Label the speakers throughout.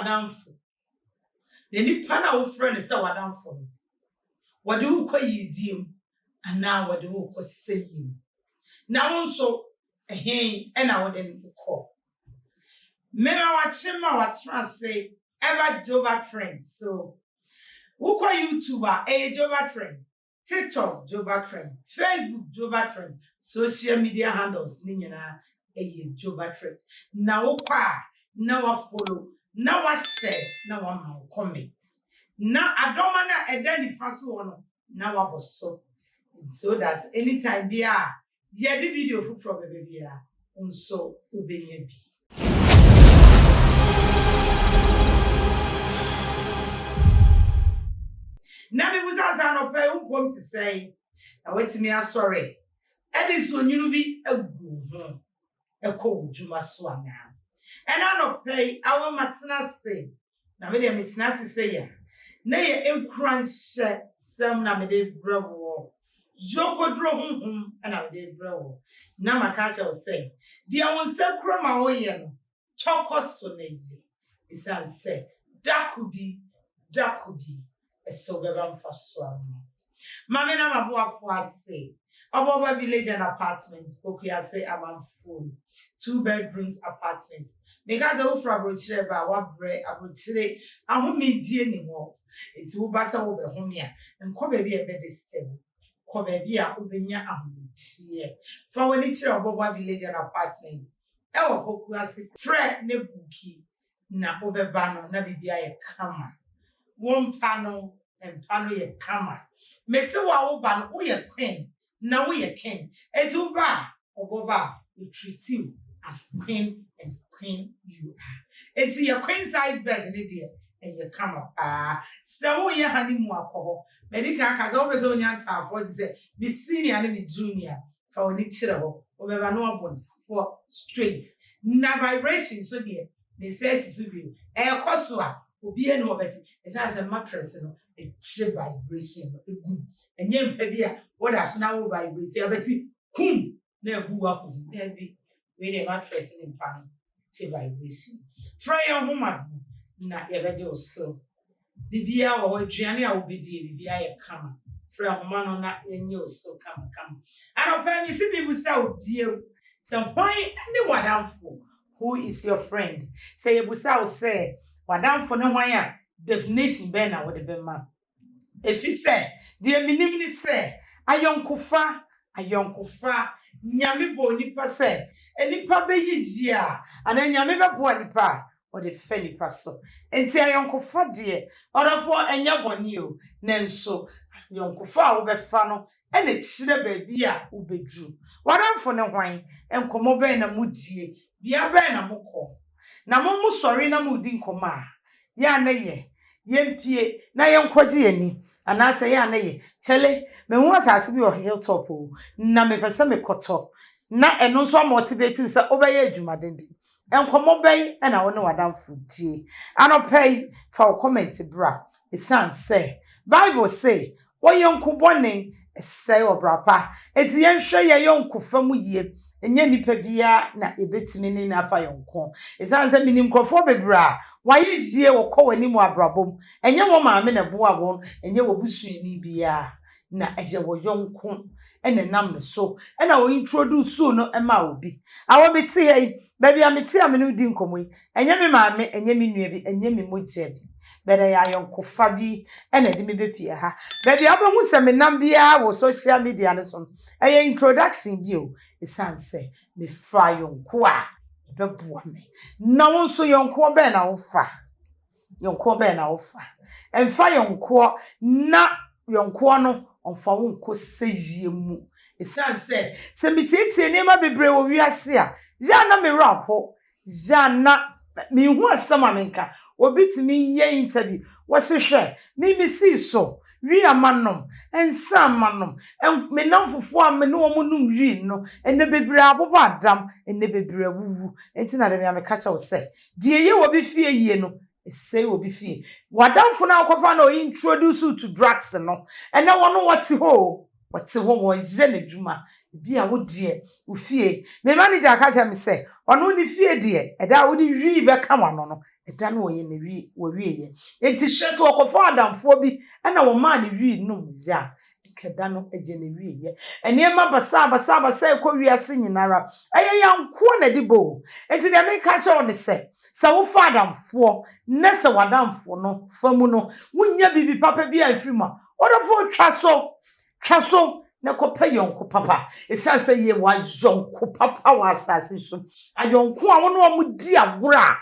Speaker 1: w'adamfo? Na nipa no a wofrɛ no sɛ w'adamfo no, wɔde wo kɔ yiedie mu anaa wɔde wo kɔ sɛyie mu? Na wo nso, ɛhe na wode no kɔ? Mema wakye ma watena ase ɛba Jova Trend so. Wokɔ YouTube a, ɛyɛ Jova Trend. TikTok, Jova Trend. Facebook, Jova Trend. Social media handles ne nyinaa ɛyɛ Jova Trend. Na wokɔ a, na wafollow, na wahyɛ, na wama wo comment. Na adɔma no a ɛda nifa so wɔ no, na wabɔ so. So that anytime bi a yɛde video foforɔ bɛbɛ biara, wo nso wobɛnya bi. Na mebusa sɛ anɔpa yi wo mpom te sɛn? Na woatumi asɔre ɛde nsuonwunu bi agu wo ho ɛkɔ wo dwuma so anaa? Ɛna anɔpa yi awɔ matena ase na me deɛ metena ase sɛ yɛ na yɛ nkuranhyɛ sɛm na mede brɛ woɔ. Yokoduro honhom ɛna mede brɛ wo. Na maka akyerɛ wo sɛ deɛ wo nsa kura ma woyɛ no, tɔkɔ so na yɛ. Ɛsiane sɛ dako bi, dako bi, ɛsɛ wobɛba mfa so ama. Maame na maboafo ase. Ɔbɔba Village and Apartment, Pokuase Amanfo. Two bedrooms apartment. Meka sɛ wofura aburokyerɛ ba a wabrɛ aburokyerɛ ahomegye ni hɔ. Eti woba sɛ wobɛhome a, nkɔ baabi a ɛbɛ disturb. Kɔ baabi a wobɛnya ahomegyeɛ. Fa w'ani kyerɛ Ɔbɔba Village and Apartment. Ɛwɔ Pokuase. Frɛ ne book na wobɛba no na biribi ayɛ kama. Wo mpa no, mpa no yɛ kama. Mesi wo a woba no, woyɛ queen na woyɛ king. Eti woba a, ɔbɔba a, we treat you as queen and queen you are. Eti yɛ queen size bed ne deɛ, ɛyɛ kama paa. Sɛ woyɛ honeymoon akɔ hɔ, mɛdi kan ka sɛ wopɛ sɛ wonya ntaafoɔ te sɛ me senior ne me junior, fa w'ani kyerɛ hɔ. Wobɛba na wabɔ ntaafoɔ straight. Na vibration nso deɛ, mesɛ asi so bio. Ɛkɔ so a, obiara ni hɔ bɛte. Ɛsiane sɛ mattress no, ɛkyerɛ vibration no egu. Ɛnyɛ mpa bi a wɔda so na wo vibrate a bɛte kum na ebu wakɔ mu. Daabi, wei deɛ mattress ne mpa no kyerɛ vibration. Frɛ yɛn ho ma no na yɛbɛgye wo so. Biribiara wɔ hɔ, aduane a wobɛdie, biribiara yɛ kama. Frɛ nhoma no na yɛnyɛ wo so kama kama. Anɔpa yi, mesi mibusa wo bio sɛ hwan ne w'adamfo? Who is your friend? Sɛ yɛbusa wo sɛ w'adamfo ne hwan a, definition bɛn na wode bɛma? Efi sɛ deɛ menim ne sɛ ayɔnkofa, ayɔnkofa, Nyame bɔ nipa sɛ nipa bɛyi yie a anaa Nyame bɛboa nipa a ɔde fɛ nipa so. Nti ayɔnkofa deɛ, ɔdɔfoɔ, ɛnyɛ bɔne o, nanso ayɔnkofa a wobɛfa no ɛna kyerɛ baabi a wobɛduru. W'adamfo ne hwan? Nkɔmmɔ bɛn na modie? Bea bɛn na mokɔ? Na mo mo sɔre na modi nkɔmmɔ a, yɛ a ne yɛ yɛmpie na yɛnkɔgye yɛni anaasɛ yɛ a ne yɛ kyɛle mehu asase bi wɔ Hilltop o na mepɛ sɛ mekɔtɔ na ɛno nso ama ɔte bɛtim sɛ wobɛyɛ adwuma denden. Nkɔmmɔ bɛn ɛna wo ne w'adamfo die? Anɔpa yi, fa wo comment bra, ɛsiane sɛ Bible say wɔyɛ nko bɔne ɛsɛe ɔbra pa. Enti yɛnhwɛ yɛ yɔnkofa mu yie. Ɛnyɛ nipa biara na ebɛtumi ne n'afa yɔnko, ɛsiane sɛ menim nkurɔfoɔ bebree a wɔayɛ yie wɔkɔ wɔn anim wɔ abrabɔ mu. Ɛnyɛ wɔn maame na ɛboa wɔn, ɛnyɛ wɔ busuani biara, na ɛyɛ wɔ yɔnko ɛna ɛnam ne so ɛna wɔ introduce no ɛma obi. Awɔ mete ha yi, baabi a mete a me ne di nkɔmmɔ yi, ɛnyɛ me maame, ɛnyɛ me nua bi, ɛnyɛ me mogya bi bɛrɛ, yɛ ayɔnkofa bi ɛna ɛde me bɛpie ha. Baabi a wobɛhu sɛ menam biara wɔ social media no so no, ɛyɛ introduction bi o, ɛsiane sɛ mefa yɔnko a ɛbɛboa me. Na wo nso, yɔnkoɔ bɛn na wofa? Yɔnkoɔ bɛn na wofa? Ɛmfa yɔnkoɔ na yɔnkoɔ no ɔmfa wo nkɔ sɛyie mu, ɛsiane sɛ metietie nneɛma bebree wɔ wiase a, yɛ a na mewerɛ aho, yɛ a na mehu asɛm a menka. Obi tumi yɛ interview, wɔsi hwɛ mimi sii so wi ama nom nsa ama nom me nam fufuo a me ne wɔn nom wi no, ɛnɛ bebree abobɔ adam, ɛnɛ bebree awuwu. Nti na dɛm ya meka kyɛw sɛ deɛ yɛ wɔ bi fie yie no ɛsɛe wɔ bi fie. Wadamfo no akɔfa na ɔyi introduce you to drugs no, ɛnɛ wɔn wɔte hɔ o, wɔte hɔ wɔyɛ n'adwuma. Ebia wo deɛ, wo fie. Me manager ka kyerɛ me sɛ, ɔno ne fie deɛ, ɛda a wode wii bɛka w'ano no, ɛda no ɔyɛ ne wie, wɔwieɛ. Enti hwɛ sɛ ɔkɔfaa adamfoɔ bi na wɔmaa no wii nom yɛ a, nka ɛda no ɛyɛ ne wieɛ. Nneɛma basaa basaa basaa ɛkɔ wiase nyinara, ɛyɛ yankoɔ na ɛde bɔ o. Enti deɛ meka akyerɛ wo ne sɛ, sɛ wofa adamfoɔ na sɛ w'adamfo no fa mu no, wonnya biribi papa biara mfiri mu a, ɔdɔfoɔ twa so. Twa so na kɔpɛ yɔnko papa. Esiane sɛ yɛwɔ ayɔnko papa wɔ asase so, ayɔnko a wo ne wɔn di agorɔ a,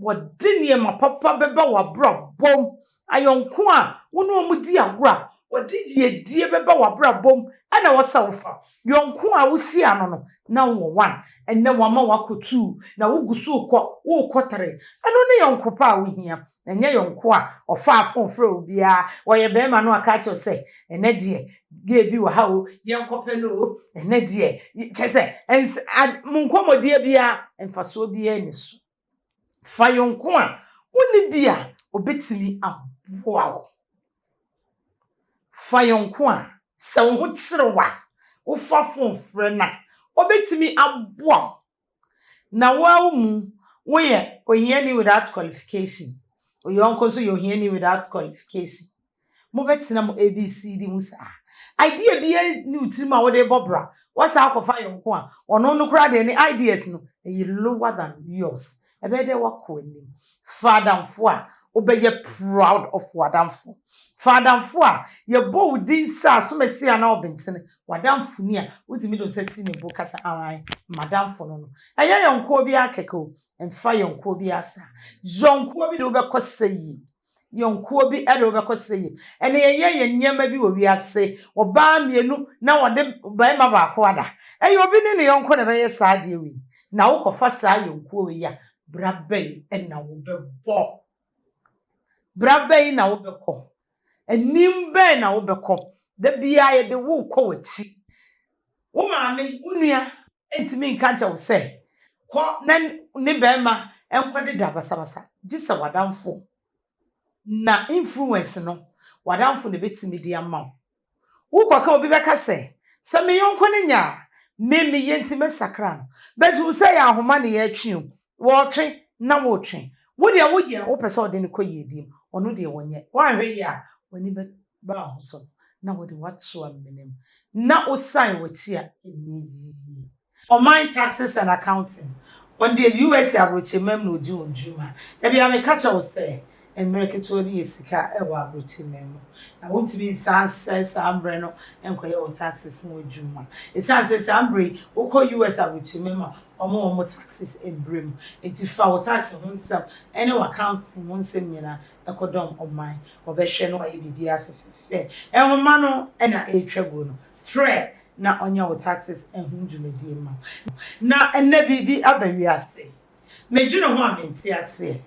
Speaker 1: wɔde nneɛma papa bɛba w'abrabɔ mu, ayɔnko a wo ne wɔn di agorɔ a, wɔde yiedie bɛba w'abrabɔ mu, ɛna ɛwɔ sɛ wofa. Yɔnko a wohyiaa no no, na wowɔ one, ɛnnɛ wama woakɔ two, na wogu so rekɔ, worekɔ three. Ɛno ne yɔnko pa a wohia. Ɛnyɛ yɔnko a ɔfaa fon frɛ obiara, ɔyɛ barima no aka akyerɛ wo sɛ, ɛnɛ deɛ gay bi wɔ ha o, yɛnkɔpɛ no o, ɛnɛ deɛ, kyerɛ sɛ, ɛns, ad, mo nkɔmmɔdie biara, mfasoɔ biara nni so. Fa yɔnko a wonni bi a ɔbɛtumi aboa wo. Fa yɔnko a sɛ wo ho kyere wo a, wofa fon frɛ no a, ɔbɛtumi aboa wo. Na wo ara wo mu, woyɛ ohiani without qualification, wo yɔnko nso yɛ ohiani without qualification. Mobɛtena mo ABCD mu saa. Idea biara nni wo tirim a wode rebɔ bra. Woasan akɔfa yɔnko a, ɔno no koraa deɛ ne ideas no, ɛyɛ lower than yours. Ɛbɛyɛ dɛ woakɔ anim. Fa adamfo a wobɛyɛ proud of w'adamfo. Fa adamfo a yɛbɔ wo din sɛ asomasi anaa ɔbentene, w'adamfo ni a wotumi de wo nsa si ne bo ka sɛ aane, m'adamfo no no. Ɛnyɛ yɔnkoɔ biara kɛkɛ o, mfa yɔnkoɔ biara saa. Yɔnkoɔ bi de wo bɛkɔ sɛyie. Yɔnkoɔ bi de wo bɛkɔ sɛyie. Ɛnna yɛyɛ yɛn nneɛma bi wɔ wiase, ɔbaa mmienu na wɔde barima baako ada. Ɛyɛ obi ne ne yɔnko na ɛbɛyɛ saa adeɛ wei. Na wokɔfa saa yɔnkoɔ wei a, bra bɛn na wobɛbɔ? Bra bɛn na wobɛkɔ? Anim bɛn na wobɛkɔ? Da biara yɛde wo rekɔ w'akyi. Wo maame, wo nua ntumi nka nkyerɛ wo sɛ kɔ na ne barima nkɔdeda basabasa gye sɛ w'adamfo. Na influence no, w'adamfo na ebetumi de ama wo. Wokɔka obi bɛka sɛ, sɛ me yɔnko no nya a, me meyɛ nti mɛsakra no. But hu sɛ ɛyɛ ahoma na yɛretwe o, wɔretwe na woretwe. Wo deɛ woyɛ, wopɛ sɛ ɔde no kɔ yiedie mu, ɔno deɛ ɔnyɛ. Woanhwɛ yie a, w'ani bɛba wo ho so no, na wɔde wo ato amena mu. Na wosan w'akyi a, ɛnyɛ yie. Ɔman Taxes and Accounting, Wɔn deɛ USA abrokyeman mu na wɔdi wɔn dwuma. Da biara meka kyerɛ wo sɛ, mmerɛ ketewa bi yɛ sika wɔ abrokyeman mu. Na wontumi nsan nsɛe saa mmerɛ no nkɔyɛ wo taxes ho adwuma. Ɛsiane sɛ saa mmerɛ yi, wokɔ US abrokyeman mu a, wɔn wɔn taxes mmerɛ mu. Nti fa wo tax ho nsɛm ne w'accounting ho nsɛm nyinaa kɔdɔm ɔman. Wɔbɛhwɛ na wɔayɛ biribiara fɛfɛɛfɛ. Nwoma no na ɛretwa guo no. Frɛ na ɔnyɛ wo taxes ho dwumadie mma wo. Na ɛnnɛ biribi aba wiase. Medwene ho a mente aseɛ.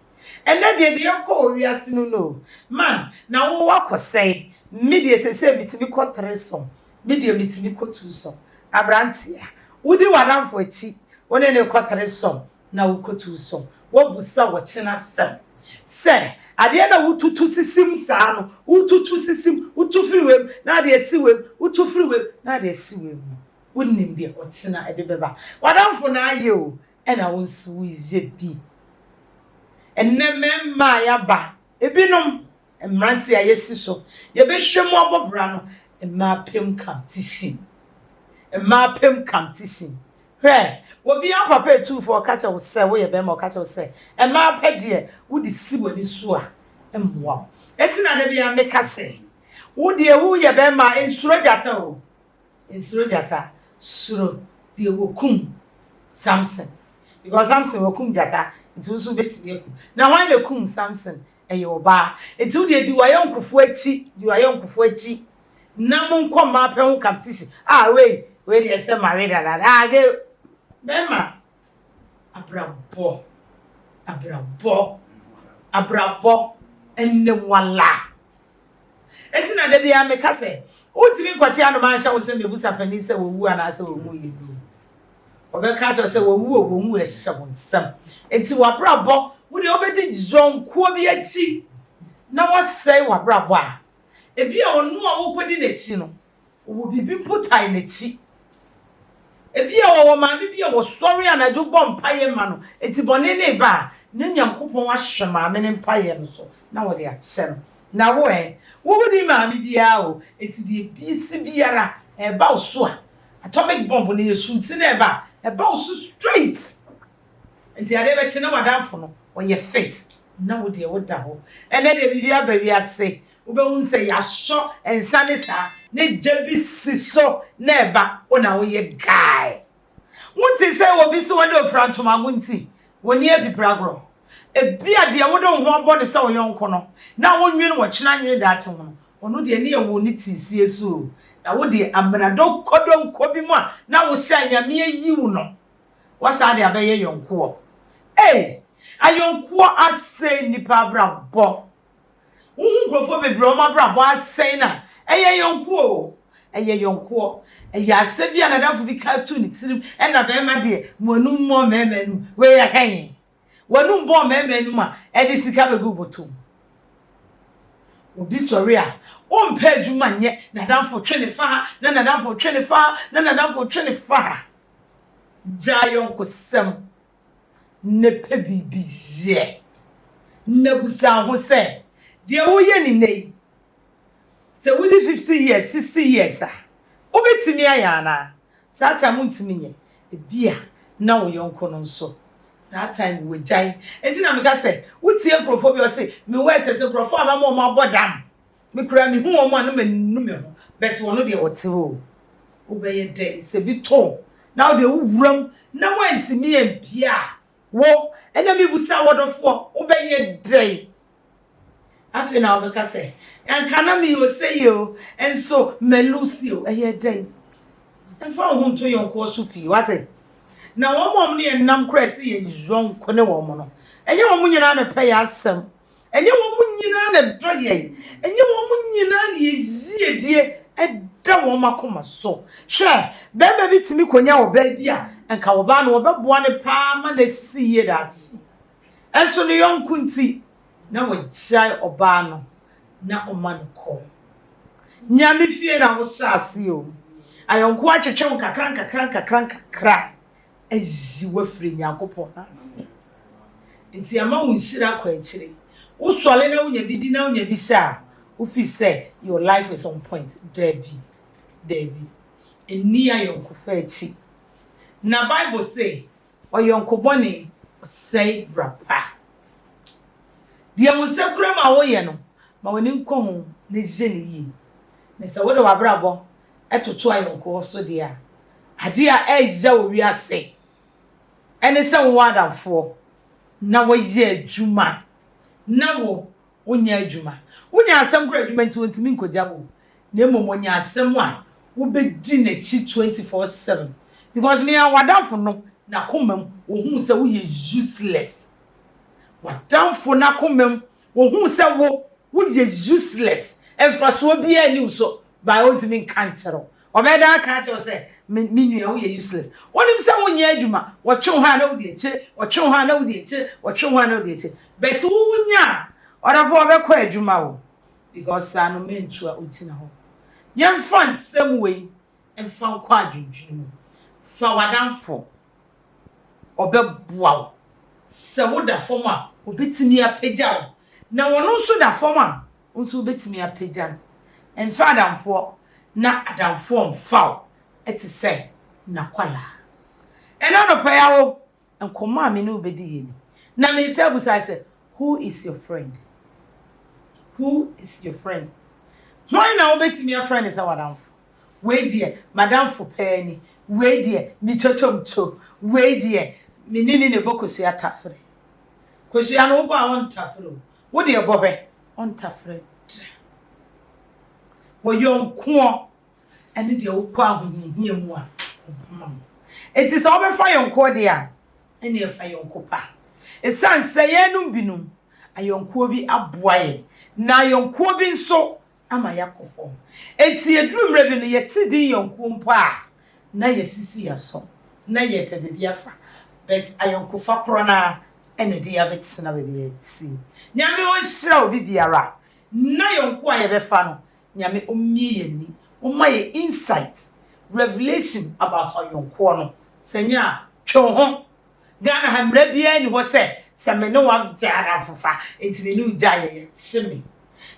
Speaker 1: Ɛnnɛ deɛ deɛ ɛkɔ wɔ wiase no no Man, na wo woakɔ sɛn? Me deɛ seesei metumi kɔ threesome, me deɛ metumi kɔ twosome. Aberanteɛ, wodi w'adamfo akyi, wo ne no rekɔ threesome na wokɔ twosome. Woabusa ɔkyena asɛm sɛ adeɛ no a wotutu sisim saa no, wotutu sisim, wotu firi wei mu na ade asi wei mu, wotu firi wei mu na ade asi wei mu no, wonnim deɛ ɔkyena ɛde bɛba. W'adamfo na ayɛ o, ɛna wo nso woyɛ bi. Ɛnnɛ mmarima a yɛaba, ebinom, mmeranteɛ a yɛasi so, yɛbɛhwɛ mu abɔ bra no, mmaa pem competition. Mmaa pem competition. Hwɛ, obiara papa etu fo ɔka kyerɛ wo sɛ woyɛ bɛrima ɔka kyerɛ wo sɛ mmaa pɛ deɛ wode si w'ani so a mmoa wo. Enti na da biara meka sɛ wo deɛ woyɛ bɛrima a nsuro gyata o. Nsuro gyata, suro deɛ wɔkum Samson. Because Samson wɔkum gyata, nti wo nso wobɛtumi akum. Na hwan na kum Samson? Ɛyɛ ɔbaa. Nti wo deɛ di w'ayɔnkofoɔ akyi, di w'ayɔnkofoɔ akyi na monkɔ mmaa pɛ ho competition. Ah wei, wei deɛ sɛ mawe dada. Ah ge, bɛrima, abrabɔ, abrabɔ, abrabɔ ɛne wala. Enti na da biara meka sɛ, Wontumi nkɔkye anomaa nhyɛ wo nsam mmebisa panin sɛ wawu anaasɛ ɔnwuiɛ no. Ɔbɛka akyerɛ wo sɛ wawu o, ɔnwuiɛ, ɛhyɛ wo nsam. Enti w'abrabɔ, wo deɛ wobɛdi yɔnkoɔ bi akyi na wasɛe w'abrabɔ a, ebia ɔno a wokɔdi n'akyi no, ɔwɔ biribi mpo tae n'akyi. Ebia wɔwɔ maame bi a wɔsɔre anadwo bɔ mpaeɛ ma no, enti bɔne no reba a, na Nyankopɔn ahwɛ maame no mpaeɛ no so na ɔde akyɛ no. Na wo ɛ? Wo wonni maame biara o, enti deɛ ɛbɛsi biara ɛreba wo so a, atomic bomb no yɛ shooti na ɛba a, ɛba wo so straight. Enti adeɛ bɛkye na w'adamfo no ɔyɛ fit, na wo deɛ woda hɔ. Ɛnnɛ deɛ biribi aba wiase, wobɛhu sɛ yɛasɔ nsa ne saa, na gya bi si so na ɛba, wo na woyɛ guy. Wontee sɛ obi se wɔne ofira ntomago nti wɔnni apipiragorɔ? Ebia deɛ wode wo ho abɔ no sɛ wo yɔnko no, na wonnwene ɔkyena nnwene daakye ho no, ɔno deɛ ne yɛwoo no tee sie so o, na wo deɛ amena donkɔdonkɔ bi mu a na wohyɛ a Nyame ayi wo no, woasan de abɛyɛ yɔnkoɔ. Ei! Ayɔnkoɔ asɛe nnipa abrabɔ. Wohu nkurɔfoɔ bebree a wɔn abrabɔ asɛe no a, ɛyɛ yɔnkoɔ o, ɛyɛ yɔnkoɔ. Ɛyɛ asɛm bi a n'adamfo bi ka too ne tirim, ɛna barima deɛ, mo anum mmɔ mmarima anum, wei yɛ hɛn? W'anum bɔɔ mmarima anum a, ɛde sika bɛgu wo bɔtɔ mu. Obi sɔre a, ɔmpɛ adwuma nyɛ, n'adamfo twe ne fa ha, na n'adamfo twe ne fa ha, na n'adamfo twe ne fa ha. Gyae yɔnkosɛm. na pɛ biribi yɛ. Na bisa wo ho sɛ, deɛ woreyɛ no nnɛ yi, sɛ wodi 50 years, 60 years a, wobɛtumi ayɛ anaa? Saa time wontumi nyɛ. Ebia na wo yɔnko no nso, saa time wagyae. Enti na meka sɛ, wotie nkurɔfoɔ bi a wɔse, mewɔ ɛsɛ sɛ nkurɔfoɔ a mama wɔn abɔ dam. Me koraa mehu wɔn a na manu me ho, but wɔn deɛ wɔte hɔ o. Wobɛyɛ dɛn sɛ bi to wo na wo deɛ wo wura mu na woantumi ampue a? Wo, ɛna mebisa wo ɔdɔfoɔ, wobɛyɛ dɛn? Afei na wobɛka sɛ, Anka na meyɛ osei o, nso malusi o. Ɛyɛ dɛn? Mfa wo ho nto yɔnkoɔ so pii, wate? Na wɔn a wɔne yɛn nam koraa sɛ yɛn yɔnko ne wɔn no, ɛnyɛ wɔn nyinaa na ɛpɛ yɛn asɛm. Ɛnyɛ wɔn nyinaa na ɛdɔ yɛn. Ɛnyɛ wɔn nyinaa na yɛn yiedie da wɔn akoma so. Hwɛ, barima bi tumi kɔnya ɔbaa bi a, anka ɔbaa no ɔbɛboa no paa ma no asi yie daakye. Nso ne yɔnko nti, na wagyae ɔbaa no na ɔma no kɔ. Nyame fie na wohyɛ aseɛ o. Ayɔnkoɔ atwetwe wo nkakra nkakra nkakra nkakra. ayi wo afiri Nyankopɔn no ase. Nti ama wo nhyira kɔ akyire. Wo sɔre na wonya bi di na wonya bi hyɛ a, wo feel sɛ your life is on point. Daabi, daabi. Nni ayɔnkofa akyi. Na Bible se, ɔyɔnko bɔne ɔsɛe bra pa. Deɛ wo nsa kura mu a woyɛ no, ma w'ani nkɔ ho na yɛ no yie. Na sɛ wode w'abrabɔ toto ayɔnkoɔ so deɛ a, adeɛ a ɛyɛ wɔ wiase ne sɛ wowɔ adamfoɔ na wɔyɛ adwuma na wo wonyɛ adwuma. Wonya asɛm koraa adwuma nti wɔntumi nkɔgya wo na mmom wɔnya asɛm a wobɛdi n'akyi 24/7 because nea w'adamfo no n'akoma mu wɔhuu sɛ woyɛ useless. W'adamfo n'akoma mu wɔhuu sɛ wo woyɛ useless, mfasoɔ biara nni wo so, but ɔntumi nka nkyerɛ wo. Ɔbɛyɛ dɛn aka akyerɛ wo sɛ, me me nua woyɛ useless? Wonim sɛ wonyɛ adwuma, wɔtwe wo ho a na wodi akyire, wɔtwe wo ho a na wodi akyire, wɔtwe wo ho a na wodi akyire. But wo wonya a, ɔdɔfo ɔbɛkɔ adwuma o, because saa no mentu a ɔgyina hɔ. Yɛmfa nsɛm wei mfa nkɔ adwendwene mu. Fa w'adamfo, ɔbɛboa wo. Sɛ woda fam a, ɔbɛtumi apagya wo. Na ɔno nso da fam a, wo nso wobɛtumi apagya no. Mfa adamfoɔ na adamfoɔ mfa wo te sɛ n'akwadaa. Ɛnnɛ anɔpa yi awo, nkɔmmɔ a me ne wo bɛdi yɛ ni. Na me nsa abusa sɛ, who is your friend? Who is your friend? Hwan na wobɛtumi afrɛ no sɛ w'adamfo? Wei deɛ, m'adamfo paa ni. Wei deɛ, me totomto. Wei deɛ, me ne no na ɛbɔ kosua tafere. Kosua no, wobɔ a ɔntafere o. Wo deɛ bɔ hwɛ, ɔntafere da. Wɔ yɔnkoɔ ne deɛ wokɔ ahohiahia mu a, ɔbɛma wo. Enti sɛ wobɛfa yɔnkoɔ deɛ a, ɛnneɛ fa yɔnko pa. Ɛsiane sɛ yɛnom binom, ayɔnkoɔ bi aboa yɛn, na ayɔnkoɔ bi nso ama yɛakɔ fam. Enti ɛduru mmerɛ bi no, yɛte din yɔnkoɔ mpo a, na yɛasisi yɛn aso, na yɛrepɛ baabi afa. But ayɔnkofa korɔ no ara na ɛde yɛn abɛtena baabi a yɛte yi. Nyame ɔnhyira obi biara, na yɔnkoɔ a yɛbɛfa no, Nyame ɔmmue yɛn ani, ɔmma yɛn insight. Revelation about ɔyɔnkoɔ no. Sɛ nyɛ a, twe wo ho. Ghana ha mmara biara nni hɔ sɛ, sɛ me ne wo agyae adamfofa nti me ne wo gyae yɛ, yɛkye me.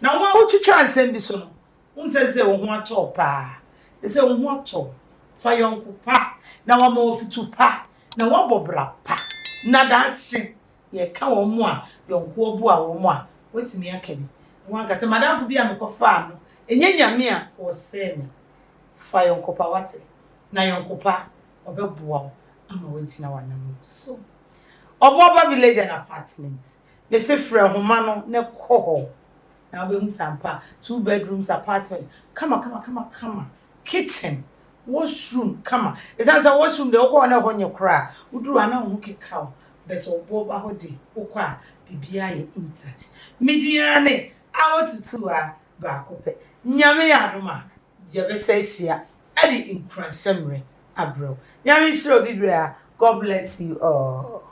Speaker 1: Na wo a wotwitwa nsɛm bi so no, wohu sɛ sɛ wo ho atɔ wo paa. Sɛ wo ho atɔ wo, fa yɔnko pa na wama wo afutu pa na woabɔ bra pa na daakye yɛka wɔn a yɔnkoɔ boa wɔn a, woatumi aka bi. Na woanka sɛ, M'adamfo bi a mekɔfaa no, ɛnyɛ Nyame a ɔsɛe me. Fa yɔnko pa, woate? Na yɔnko pa, ɔbɛboa wo ama woagyina w'anammɔn so. Ɔboaba Village and Apartment, mese frɛ nhoma no na kɔ hɔ na wobɛhu sɛ ampa, 2 bedrooms apartment, kama kama kama kama, kitchen, washroom kama. Ɛsiane sɛ washroom deɛ, wokɔ hɔ na ɛhɔ nyɛ koraa, woduru hɔ a na wo ho keka wo, but Ɔboaba hɔ de, wokɔ a biribiara yɛ intact. Me din ara ne Awotutu a baako pɛ. Nyame yɛ adom a, yɛbɛsa ahyia ɛde nkuranhyɛ mmerɛ abrɛ wo. Nyame nhyira obi biara. God bless you all.